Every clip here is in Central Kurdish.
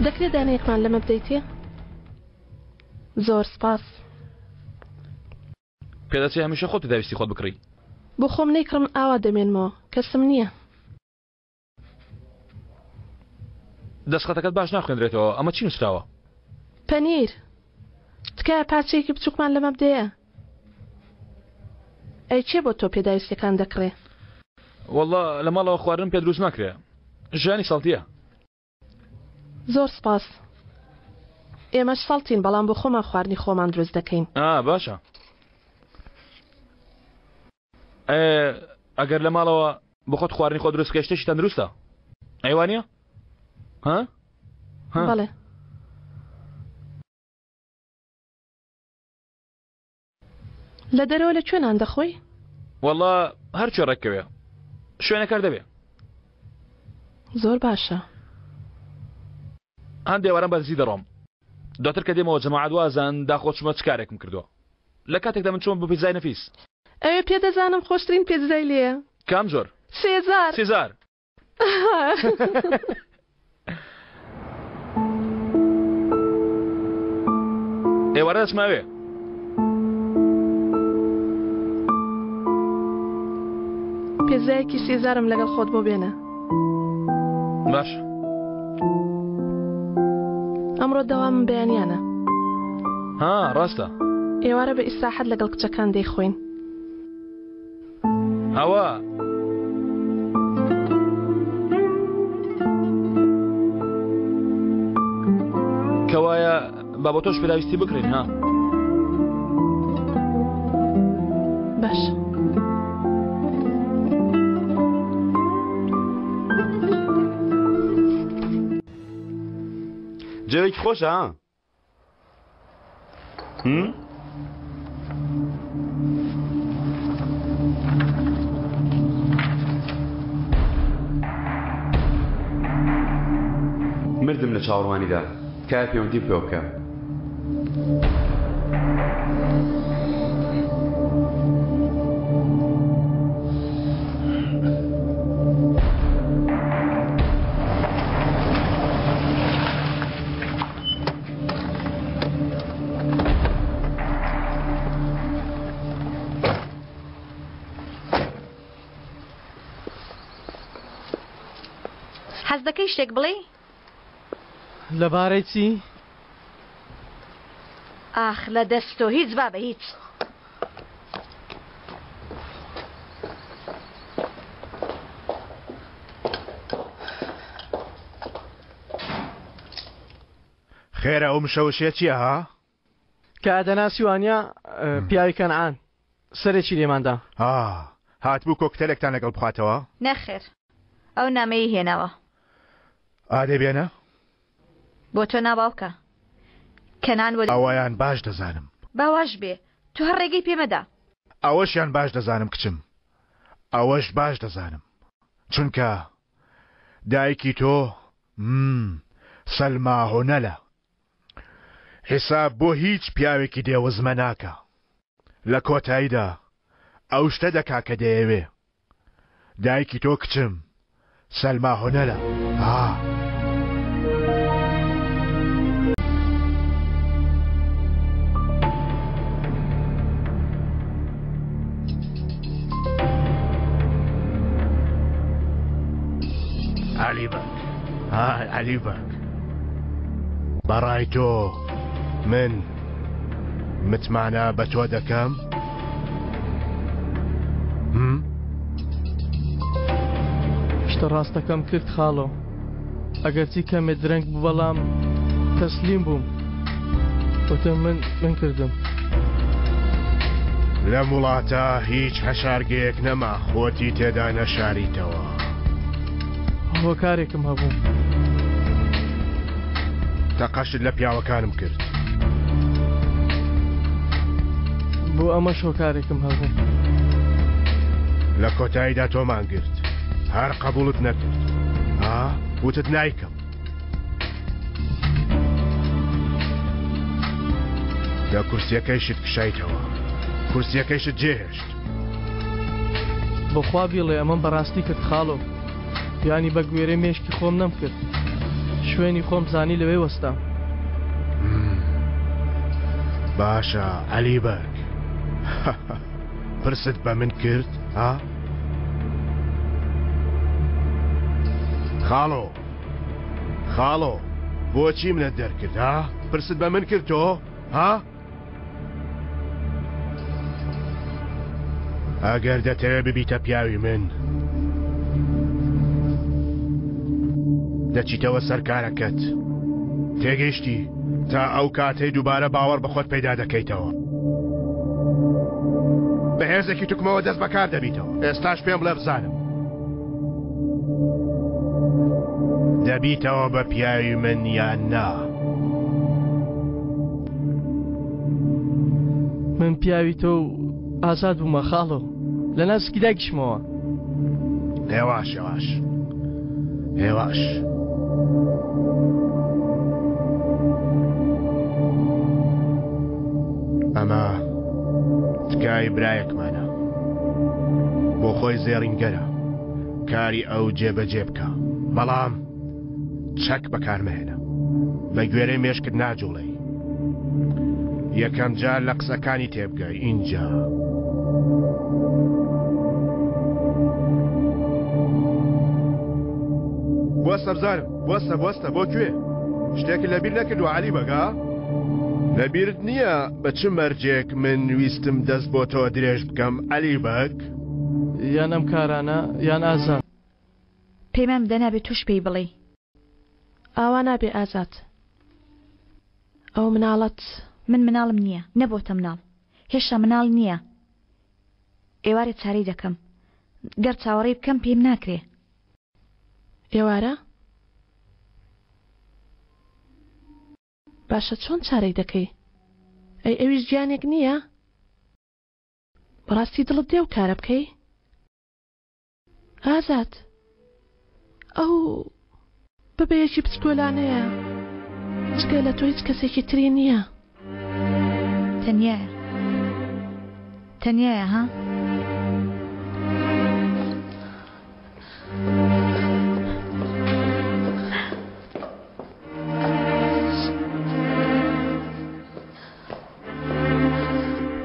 دەکرێت دانەیەکمان لەمە بدەیتێ؟ زۆر سپاس. پێدەچێ هەمیشە خۆت پێداویستی خۆت بکڕی. بۆ خۆم نەیکڕم ئاوا دەمێنمەوە، کەسم نییە. دەستخەتەکەت باش ناخوێندرێتەوە، ئەمە چی نووسراوە؟ پەنیر. تکایە پارچەیەکی بچووکمان لەمە بدەیە. ئەی کێ بۆ تۆ پێداویستیەکان دەکڕێ؟ وەڵا لە ماڵەوە خواردنم پێ دروست ناکرێ. ژیانی سەڵتییە. زۆر سپاس. ئێمەش سەڵتین بەڵام بۆ خۆمان خواردنی خۆمان دروست دەکەین. ئا باشە. ئەگەر لە ماڵەوە بۆ خۆت خواردنی خۆ دروست بکەی شتێکی تەندروستە. ئەی وانییە؟ ها؟ ها؟ بەڵێ. لە دەرەوە لە کوێ نان دەخۆی؟ وەڵا هەر کوێ ڕێککەوێ شوێنەکە هەر دەبێ. زۆر باشە. هەندێ واران بە دزی دەڕۆم دواتر کە دێمەوە جەماعەت وازان داخۆ چومە چ کارێکم کردووە لە کاتێکدا من چوومە بۆ پیتزای نەفیس. ئەوێ پێ دەزانم خۆشترین پێتزای لێیە. کام جۆر؟ سێزار. سێزار. ئێوارە دەچمە ئەوێ. پێزایەکی سێزارم لەگەڵ خۆت بۆ بێنە. باش. ئەمڕۆ دەوامم بەیانیانە. ها ڕاستە. ئێوارە بە ئیسراحەت لەگەڵ کچەکان دەیخۆین. ئەوە کەوایە با بۆ تۆش پێداویستی بکڕین ها باش جەوێکی خۆشە ها مردم لە چاوەڕوانیدا تکایە پەیوەندیم پێوە بکە. حەز دەکەی شتێک بڵێی؟ لەبارەی چی؟ ئاخ لە دەست تۆ هیچ بابە هیچ. خێرە ئەو مشەوشیە چیە ها؟ کە دەناسی وانە پیاوی کەنعان سەرێکی لێماندا. ها هاتبوو کۆکتەلێکتان لەگەڵ بخواتەوە؟ نەخێر ئەو نامەیەی هێناوە. ئادەی بێنە. بۆ تۆ نا باوکە کەنان وە. ئەوەیان باش دەزانم. با واش بێ تۆ هەر ڕێگەی پێ مەدە. ئەوەشیان باش دەزانم کچم ئەوەش باش دەزانم چونکە دایکی تۆ مم سەلما هۆنەلە حیساب بۆ هیچ پیاوێکی دێوزمە ناکا لە کۆتاییدا ئەو شتە دەکا کە دەیەوێ دایکی تۆ کچم سەلما هۆنەلە ها. عەلی بەگ ئای عەلی بەگ بەڕای تۆ من متمانە بە تۆ دەکەم؟ هم؟ شتە ڕاستەکەم کرد خاڵۆ ئەگەرچی کەمێ درەنگ بوو بەڵام تەسلیم بووم وتم من من کردم. لەم وڵاتە هیچ حەشارگەیەک نەما خۆتی تێدا نەشاریتەوە. هۆکارێکم هەبوو. تەقەشت لە پیاوەکانم کرد. بۆ ئەمەش هۆکارێکم هەبوو. لە کۆتاییدا تۆمان گرت. هەر قەبووڵت نەکرد. ها؟ وتت نایکەم. لە کورسیەکەیشت کشایتەوە. کورسیەکەیشت جێهێشت. بەخوا بیڵێ ئەمەم بەڕاستی کرد خاڵۆ. یانی بە گوێرەی مێشکی خۆم نەمکرد. شوێنی خۆم زانی لەوێ وەستام. باشە عەلی بەگ پرست بە من کرد ها؟ خاڵۆ خاڵۆ بۆچی منت دەرکرد ها؟ پرست بە من کرد تۆ ها؟ ئەگەر دەتەوێت ببیتە پیاوی من دەچیتەوە سەر کارەکەت تێگەیشتی تا ئەو کاتەی دووبارە باوەڕ بە خۆت پەیدا دەکەیتەوە بە هێزێکی توکمەوە دەست بەکار دەبیتەوە ئێستاش پێم بڵێ بزانم دەبیتەوە بە پیاوی من یان نا؟ من پیاوی تۆ و ئازاد بوومە خاڵۆ لە ناو سکی دایکیشمەوە. هێواش هێواش هێواش. ئەمە تکای برایەکمانە بۆ خۆی زێڕینگەرە کاری ئەو جێبەجێ بکە بەڵام چەک بەکارمەهێنە بە گوێرەی مێشکت ناجوڵێی یەکەم جار لە قسەکانی تێبگە ئینجا. بوەستە بزانم بوەستە بوەستە بۆ کوێ؟ شتێکت لەبیر نەکردووە عەلی بەگ ها؟ لەبیرت نییە بە چ مەرجێک من ویستم دەست بۆ تۆ درێژ بکەم عەلی بەگ؟ یان ئەم کارانە یان ئازاد. پەیمان بدە نابێ تۆش پێی بڵێی. ئاوا نابێ ئازاد. ئەو مناڵەت. من مناڵم نییە نەبۆتە مناڵ هێشتا مناڵ نییە ئێوارێ چارەی دەکەم گەر چاوەڕێی بکەم پێیم ناکرێ. ئێوارە؟ باشە چۆن چارەی دەکەی؟ ئەی ئەویش گیانێک نییە؟ بەڕاستی دڵت دێ ئەو کارە بکەی؟ ئازاد، ئەو ببەیەکی بچکۆلانەیە، جگە لە تۆ هیچ کەسێکی تری نییە. تەنیایە. تەنیایە ها؟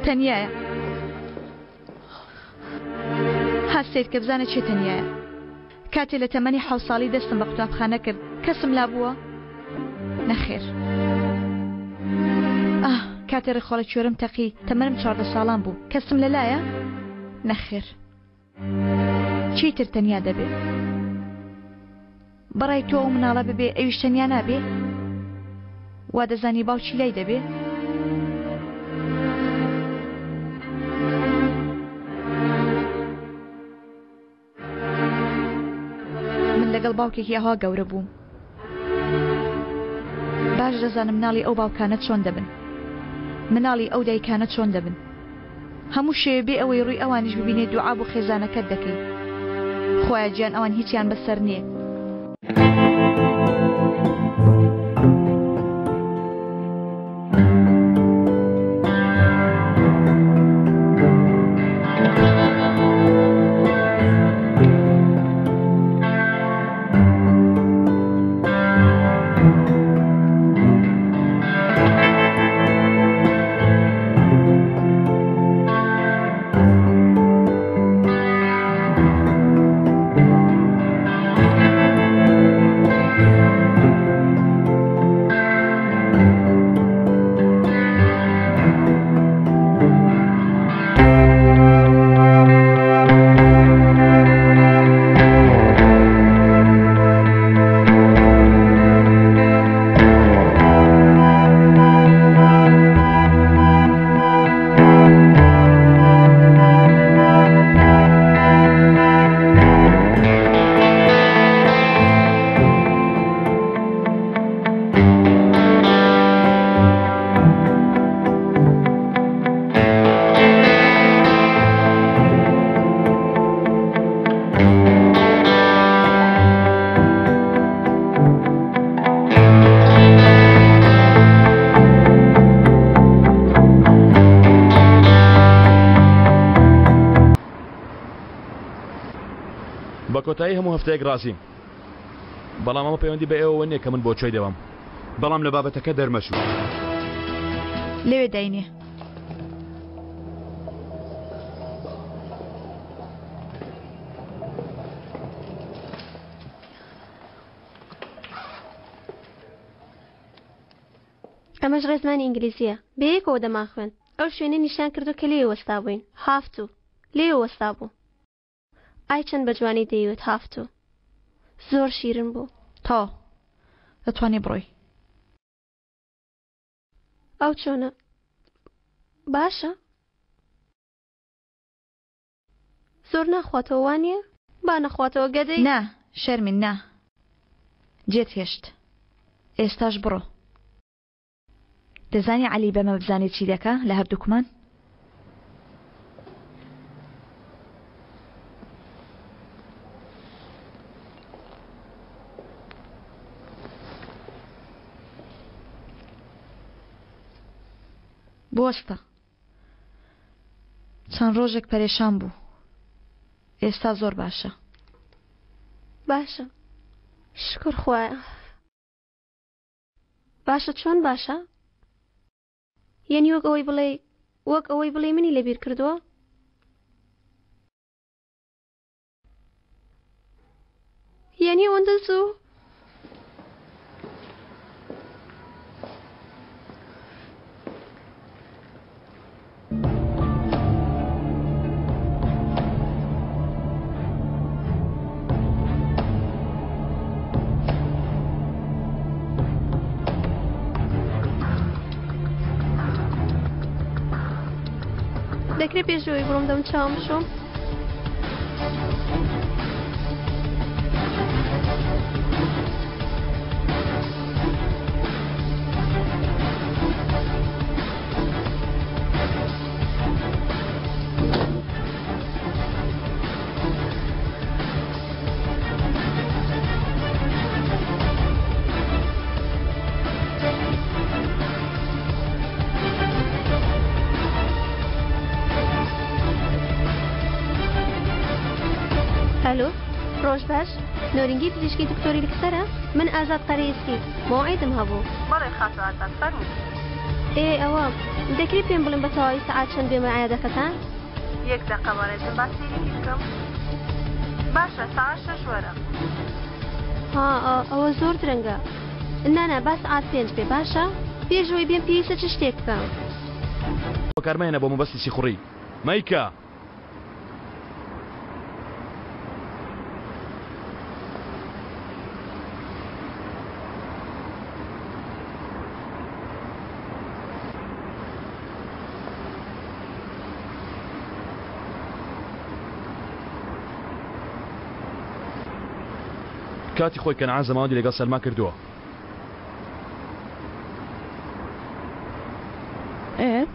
تەنیایە. ها سەیرکە بزانە کێ تەنیایە. کاتێ لە تەمەنی حەو ساڵی دەستم بە قوتابخانە کرد کەسم لابووە؟ نەخێر. ئاه کاتێ ڕیخۆڵە کوێرم تەقی تەمەنم 14 ساڵان بوو کەسم لەلایە؟ نەخێر. کێی تر تەنیا دەبێ؟ بەڕای تۆ ئەو مناڵە ببێ ئەویش تەنیا نابێ؟ وا دەزانی باوکی لای دەبێ؟ من لەگەڵ باوکێکی ئەوها گەورە بووم. باش دەزانم مناڵی ئەو باوکانە چۆن دەبن. مناڵی ئەو دایکانە چۆن دەبن. هەموو شەوێ بێ ئەوەی ڕووی ئەوانیش ببینێ دوعا بۆ خێزانەکەت دەکەی. خوایە گیان ئەوان هیچیان بەسەر نیە. بە کۆتایی هەموو هەفتەیەک ڕازیم. بەڵام ئەمە پەیوەندی بە ئێوەوە نییە کە من بۆ کوێ دەبەم. بەڵام لە بابەتەکە دەرمەچوو. لەوێ داینێ. ئەمەش ڕێزمانی ئینگلیزییە. بەیەکەوە دەمانخوێند. ئەو شوێنەی نیشان کردووە کە لێی وەستابووین. هافتوو. لێوە وەستابوو. ئای چەند بە جوانی دەیوت هافتوو. زۆر شیرن بوو. تەواو. دەتوانی بڕۆی. ئەو چۆنە؟ باشە؟ زۆر ناخواتەوە وانیە؟ با نەخواتەوە گەدەی. نا شەرمین نا جێت هێشت ئێستاش بڕۆ. دەزانی عەلی بەمە بزانێ چی دەکا لە هەردووکمان؟ بوەستە. چەند ڕۆژێک پەرێشان بوو ئێستا زۆر باشە. باشە شکر خوایە. باشە چۆن باشە؟ یەنی وەک ئەوەی بڵێی وەک ئەوەی بڵێی منی لەبیر کردووە؟ یەنی ئەوەندە زوو؟ دەکرێت پێش ئەوەی بڕۆم دەم چاوم بشۆم؟ ئەلۆ ڕۆژ باش نۆرینگی پزیشکی دکتۆری لکسەرە من ئازاد قەرەیسکی مەوعیدم هەبوو. بەڵێ خاتوو ئازاد فەرموو. ئێ ئەوە دەکرێ پێم بڵێن بە تەواوی سەعات چەند بێمە عیادەکەتان؟ یەک دەقە بەڕێزم با سەیرێکی بکەم. باشە سەعات شەش وەرە. ها ئەوە زۆر درەنگە. نا نا با سەعات پێنج بێ باشە؟ پێش ئەوەی بێم پێویستە چ شتێک بکەم؟ بەکارمەهێنە بۆ مەبەستی سیخوڕی. مەیکە! کاتی خۆی کەنعان زەماوەندی لەگەڵ سەلما کردووە. ئێ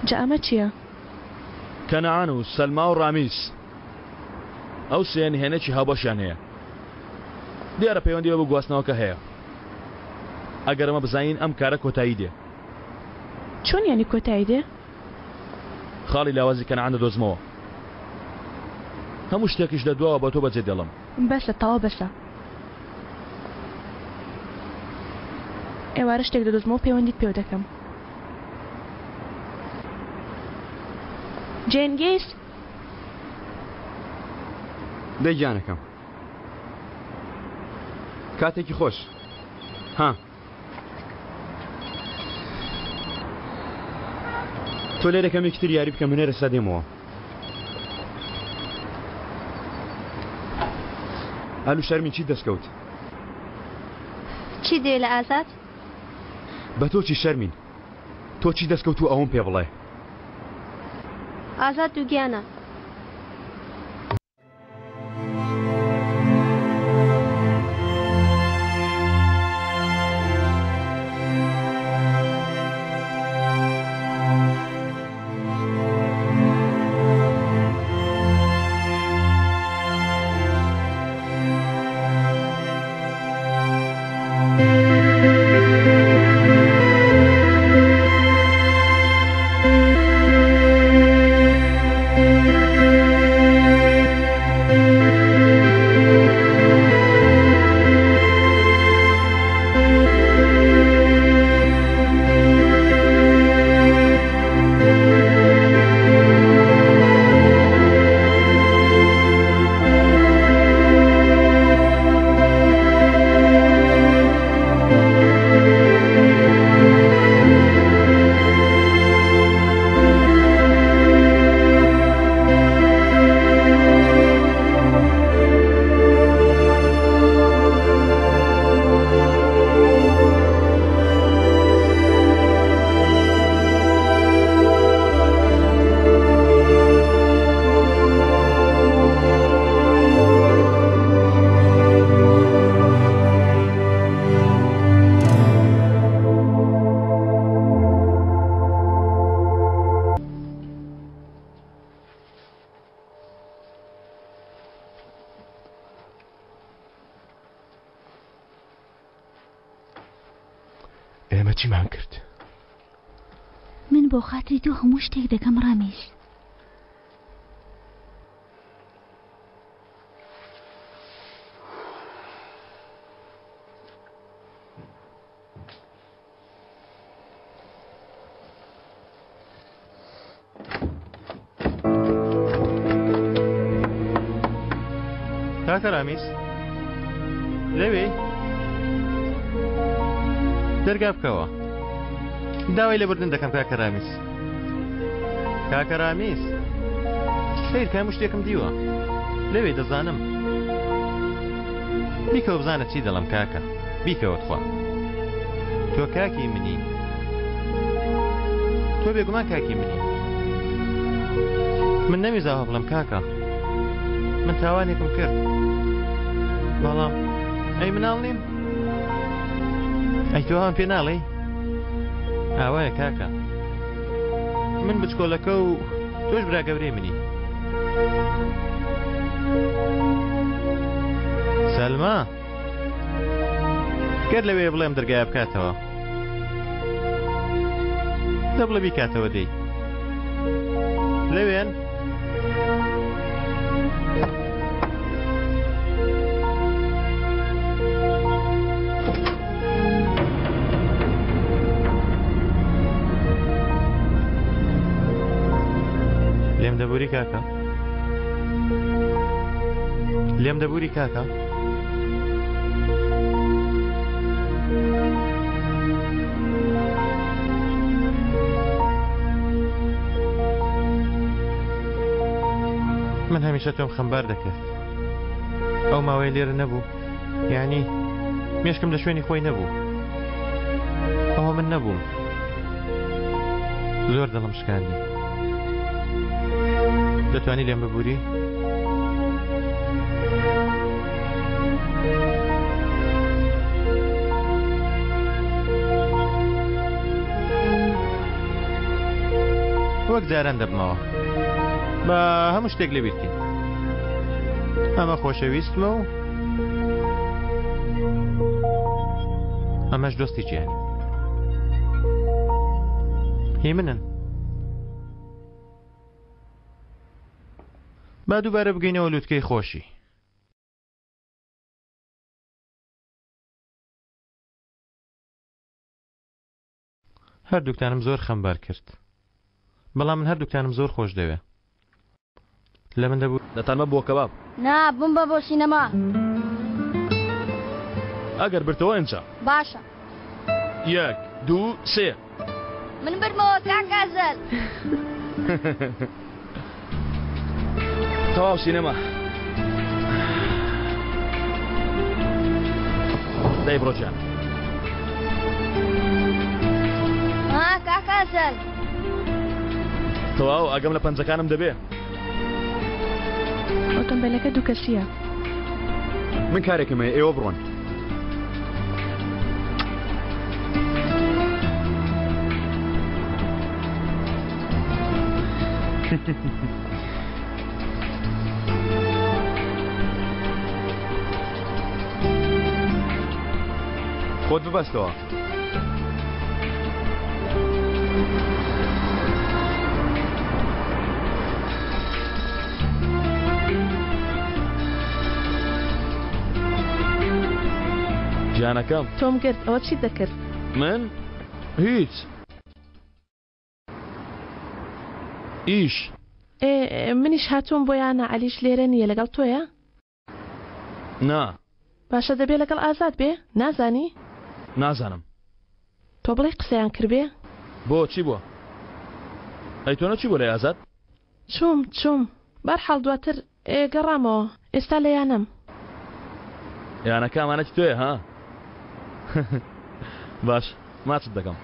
جا ئەمە چییە؟ کەنعان و سەلما و ڕامیس ئەو سێ نهێنێکی هاوبەشیان هەیە. دیارە پەیوەندی بە گواستنەوەکە هەیە. ئەگەر ئەمە بزانین ئەم کارە کۆتایی دێ. چۆن یانی کۆتایی دێ؟ خاڵی لاوازی کەنعان دەدۆزمەوە. هەموو شتێکیش لە دواوە بە تۆ بەجێ دێڵم. بەسە تەواو بەسە. ئێوارە شتێک دەدۆزمەوە پەیوەندیت پێوە دەکەم. جێنگیز! دەی گیانەکەم. کاتێکی خۆش. ها. تۆ لێرە کەمێکی تر یاری بکە من ئێرەسا دێمەوە. ئەلو شەرمین چیت دەستکەوت؟ چی دێ لە ئازاد؟ بە تۆ چی شەرمین؟ تۆ چی دەستکەوت و ئەوەم پێ بڵێ. ئازاد دووگیانە. ئێمە چیمان کرد؟ من بۆ خاتری تۆ هەموو شتێک دەکەم ڕامیز. کاکە ڕامیز لەوێ دەرگا بکەوە داوای لێبوردن دەکەم کاکە ڕامیز کاکە ڕامیز سیر کە هەموو شتێکم دیوە لەوێ دەزانم بیکەوە بزانە چی دەڵم کاکە بیکەوە تخوا تۆ کاکی منی تۆ بێگومان کاکی منی من نەمیزاوە بڵم کاکە من تاوانێکم کرد بەڵام ئەی مناڵ نیم ئەی تۆ هەم پێ ناڵێی ئاوایە کاکە من بچکۆلەکە و تۆش برا گەورەی منی سەلما گەر لەوێ بڵێم دەرگایە بکاتەوە دەبڵێ بیکاتەوە دەی لەوێن لێم دەبوری کاکە لێم دەبوری کاکە من هەمیشە تۆم خەمبار دەکرد ئەو ماوەی لێرە نەبوو یعنی مێشکم لە شوێنی خۆی نەبوو ئەوە من نەبووم زۆر دڵم شکاندی دەتوانی لێم ببووری؟ وەک جاران دەبمەوە بە هەموو شتێک لەبیرکەین ئەمە خۆشەویستمە و ئەمەش دۆستی گیانی هی منن با دووبارە بگەینەوە لوتکەی خۆشی. هەردووکتانم زۆر خەمبار کرد. بەڵام من هەردووکتانم زۆر خۆش دەوێ. لە من دەبوو. دەتانبەم بۆ کەباب. نا بمبە بۆ سینەما. ئەگەر بردتەوە ئینجا. باشە. یەک دوو سێ. من بردمەوە کاک ئەزەل. تەواو سینەما. دەی بڕۆ گیان. ها کاک ئەزەل. تەواو ئاگەم لە پەنجەکانم دەبێ. ئۆتۆمبێلەکە دوو کەسییە. من کارێکم هەیە ئێوە بڕۆن. خۆت ببەستەوە. گیانەکەم. تۆم گرت، ئەوە چیت دەکرد؟ من؟ هیچ. ئیش. ئێ منیش هاتووم بۆ یانە، عەلیش لێرە نییە، لەگەڵ تۆیە؟ نا. باشە دەبێ لەگەڵ ئازاد بێ؟ نازانی؟ نازانم. تۆ بڵێی قسەیان کردبێ؟ بۆ چی بووە؟ ئەی تۆ نەچووی بۆ لای ئازاد؟ چووم چووم. بەرحاڵ دواتر ئێ گەڕامەوە. ئێستا لە یانەم. یانەکە ئەمانەتی تۆیە ها؟ باش ماچت دەکەم.